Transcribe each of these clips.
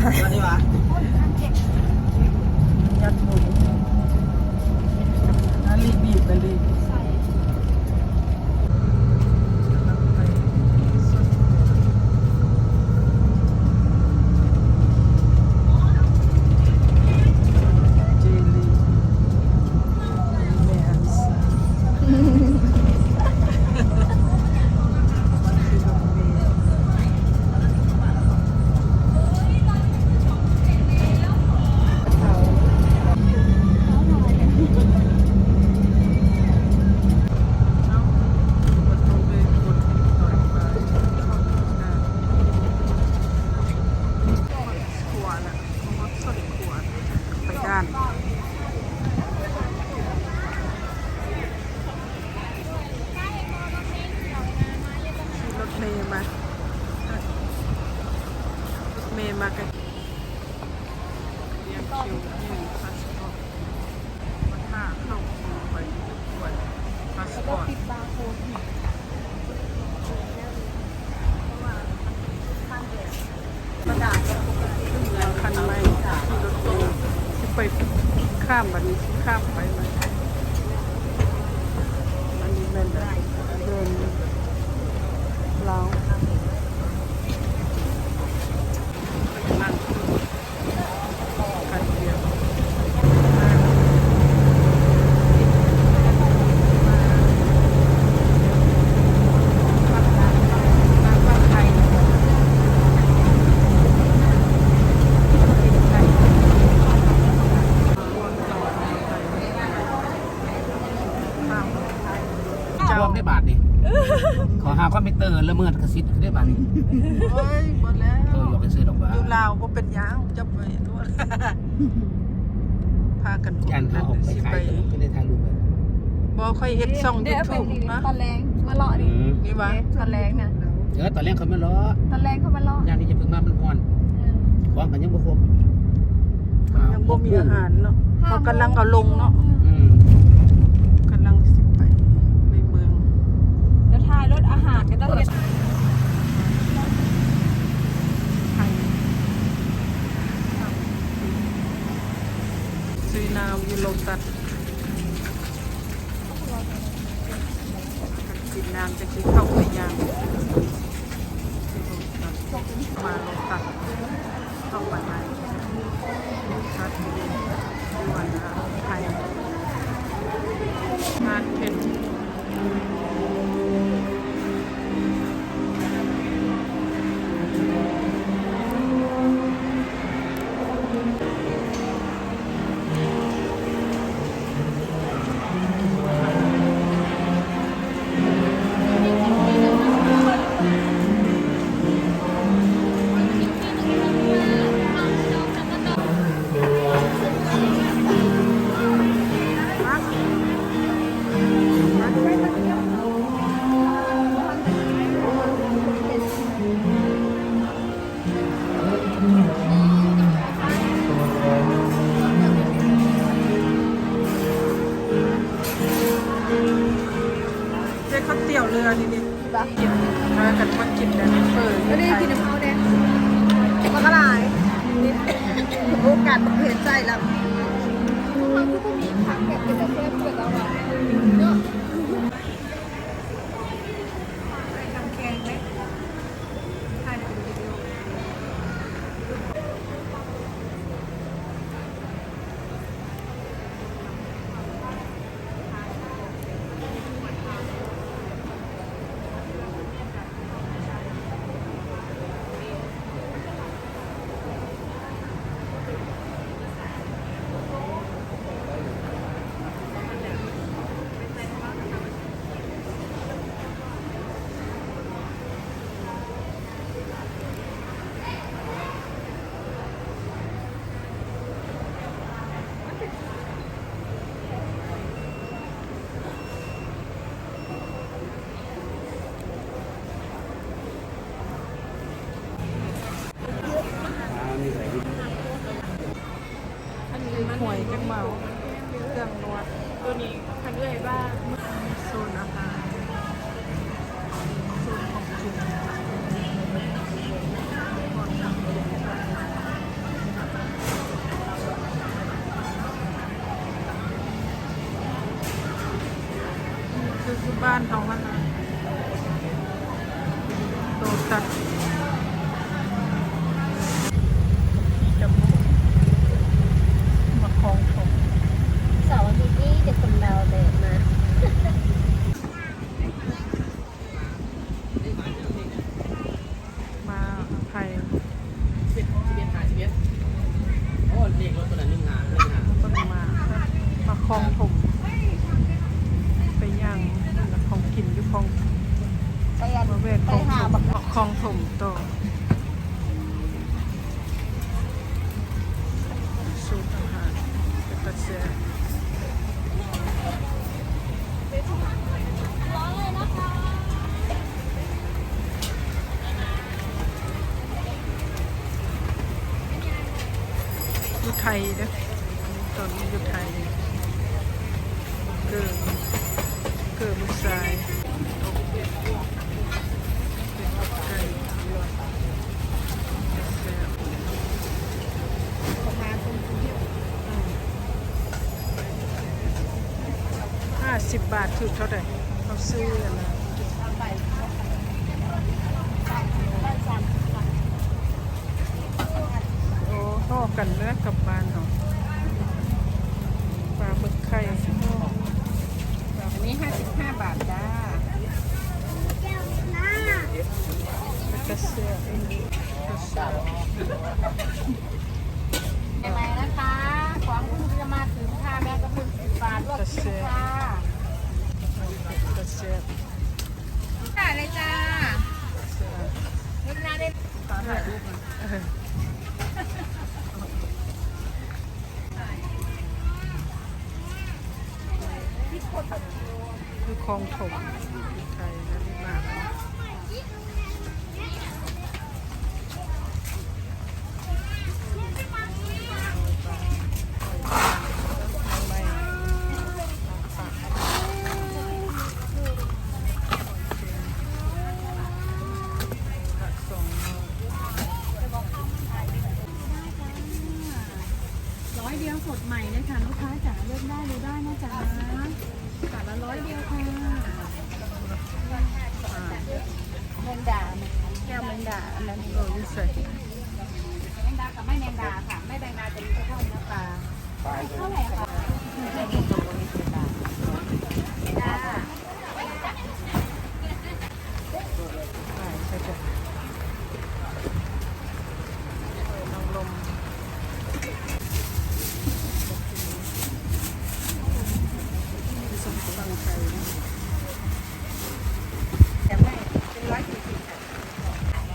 ຍັດໝູນ ອາລີບ ອາລີບ. ຂີ່ລົດເມມາ ລົດເມມາກະ ລຽນຄິວຍື່ນພາສປອດ ມາຖ້າເຂົ້າໄປກວດພາສປອດ. ຄັນໃໝ່ ຂີ່ລົດຕູ້ ຊິໄປຂ້າມ ບັດນີ້ຊິຂ້າມໄປໃໝ່. ອັນນີ້ແມ່ນເດີ່ນລາວ. ຈອມໄດ້ບາດນີ້ ເຂົາຫາຄອມພິວເຕີລະເມີດກະສິດໄດ້ບາດນີ້. ໂອ້ຍ ບໍ່ແລ້ວ ໂຕຢອກຊື່ດອກວ່າ ຢູ່ລາວບໍ່ເປັນຫຍັງ ຈະໄປໂລດ ພາກັນ ຢ້ານເຮົາອອກໄປຂາຍ ຊິໄປ ກໍໄດ້ຖ່າຍຮູບ. ບໍ່ ຂ້ອຍເຮັດຊ່ອງຢູທູບ ຕອນແລງມາເລາະນີ້ ນີ້ຫວາ ຕອນແລງນະ. ເອີ ຕອນແລງເຂົາມາເລາະ ຕອນແລງເຂົາມາເລາະ ຍາມນີ້ຢ່າເພິ່ງມາ ມັນຮ້ອນ. ເອີ ຂອງກໍຍັງບໍ່ຄົບ ຍັງບໍ່ມີອາຫານເນາະ ເຂົາກຳລັງເອົາລົງເນາະ. ອືມ ກຳລັງຊິໄປໃນເມືອງ ແລ້ວຖ່າຍລົດອາຫານກໍຕ້ອງເຮັດ ຊື້ນ້ຳຢູ່ໂລຕັດ ກິນນ້ຳຈັກຊິເຂົ້າໄປຍ່າງ ມາໂລຕັດ ເຂົ້າໄປໃນໂລຕັດຢູ່ອັນໄທ ງານເພັດ. ເຮັດເຂົ້າຕຽວເຫຼືອນີ້ ນີ້ພາກັນມາກິນແດ່ ເປີດ ບໍ່ໄດ້ກິນນຳເຮົາແດ່ ບັກຫຼາຍ ໂອກາດບັກເຫັນໃສ່ລະ ເຮົາຄືບໍ່ມີຜັກແບບເປັນຕາແຊບຄືລາວວ່າເນາະ. ອັນນີ້ຫວຍຈັກເມົາ ເຄື່ອງນວດ ໂຕນີ້ຄັນເອື້ອຍວ່າ ໂຊນອາຫານ ໂຊນຂອງກິນ. ບ້ານເຮົາຫັ້ນນະ ໂລຕັດ ມາຄອງຖົມ ເສົາອາທິດນີ້ຈະກຳເດົາແດດມາ. ມາໄຜ ສິບເອັດ ຫ້າສິບເອັດ ໂອ້ ເລກລົດຕົວນັ້ນ ໜຶ່ງຫ້າ ໜຶ່ງຫ້າ ເບິ່ງມາ ມາຄອງຖົມ ໄປຍ່າງເບິ່ງຂອງກິນຢູ່ຄອງ ໄປອັນ ມາແວະຄອງຖົມ ໄປຫາບັກ ຄອງຖົມຕໍ່. ສູດອາຫານເປັນຕາແຊບ ຢູ່ໄທເດີ້ ຕອນນີ້ຢູ່ໄທ ເກີດ ເກີດລູກຊາຍ ເປັນໄກ່ ແຊບ ຫ້າສິບບາດ ຖືກເທົ່າໃດ? ເຮົາຊື້ອັນນັ້ນ ໂອ້ ຫໍ່ກັນເນາະ ກັບບ້ານເຮົາ ປາໝຶກໄຂ່ ອັນນີ້ຫ້າສິບຫ້າບາດຈ້າ. ກະເຊາະ ກະເຊາະ ໃໝ່ໆ ນະຄະ ຂອງເພິ່ງຈະມາເຖິງຄ່ະ ແມງກະພຸນສິບບາດ ລວກຊີ້ນຄ່ະ ກະເຊາະ ກະເຊາະ ຂາຍເລີຍຈ້າ ເຮັດງານເດ້ ຂໍຖ່າຍຮູບ ເອີ ຄືຄອງຖົມ ໄທນະ ນີ້ມາແລ້ວ ร้อยเดียว สดใหม่เลยค่ะ ลูกค้าจ๋า เลือกได้เลย ได้นะจ๊ะ บาทละร้อยเดียวค่ะ แมงดา แก้วแมงดา อันนั้น เออ อยู่ไส แมงดากับไม่แมงดาค่ะ ไม่แมงดาจะมีเฉพาะเนื้อปลา เท่าไหร่คะ แมงดา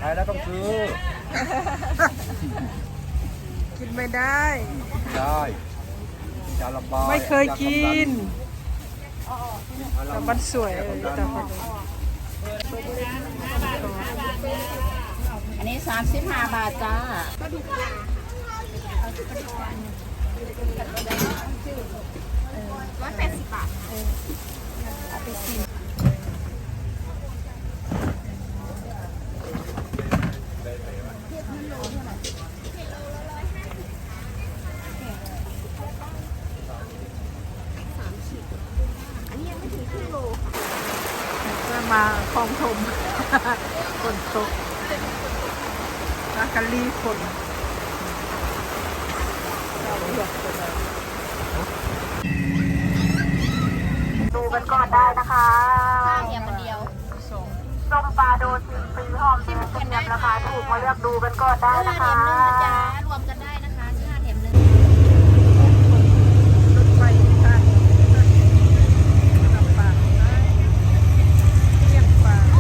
ขายแล้วต้องซื้อ กินไม่ได้ ได้ ยาระบาย ไม่เคยกิน ยาความดัน แต่มันสวย เออ แต่มัน อันนี้สามสิบห้าบาทจ้า ร้อยแปดสิบบาท เอาไปชิม อันนี้ยังไม่ถึงครึ่งโลค่ะ มาคลองถม ฝนตก อากาลีฝน ดูกันก่อนได้นะคะ แถมอันเดียว ส้มปลาโดน ซื้อหอมแดงกระเทียมราคาถูกมาเลือกดูกันก่อนได้นะคะ ห้าแถมหนึ่งนะจ๊ะ รวมกันได้นะคะ ซื้อห้าแถมหนึ่ง รถไฟผ่านลำปางนะ เลี่ยงปลา เ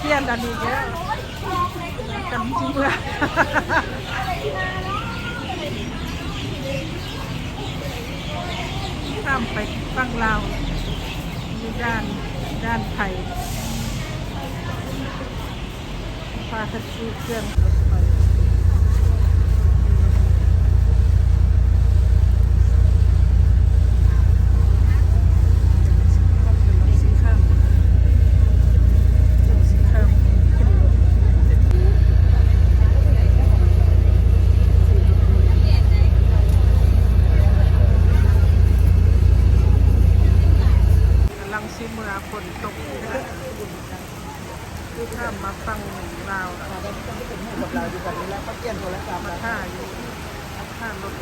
ປ່ຽນອັນນີ້ແລ້ວ ກັນຊິເມືອ ຂ້າມໄປຝັ່ງລາວ ຢູ່ດ່ານ ດ່ານໄທ ພາກັນຊື້ເຄື່ອງ ກຳລັງຊິເມືອ ຝົນຕົກ ຄືຂ້າມມາຝັ່ງລາວ ມາຖ້າຢູ່ ຖ້າລົດ.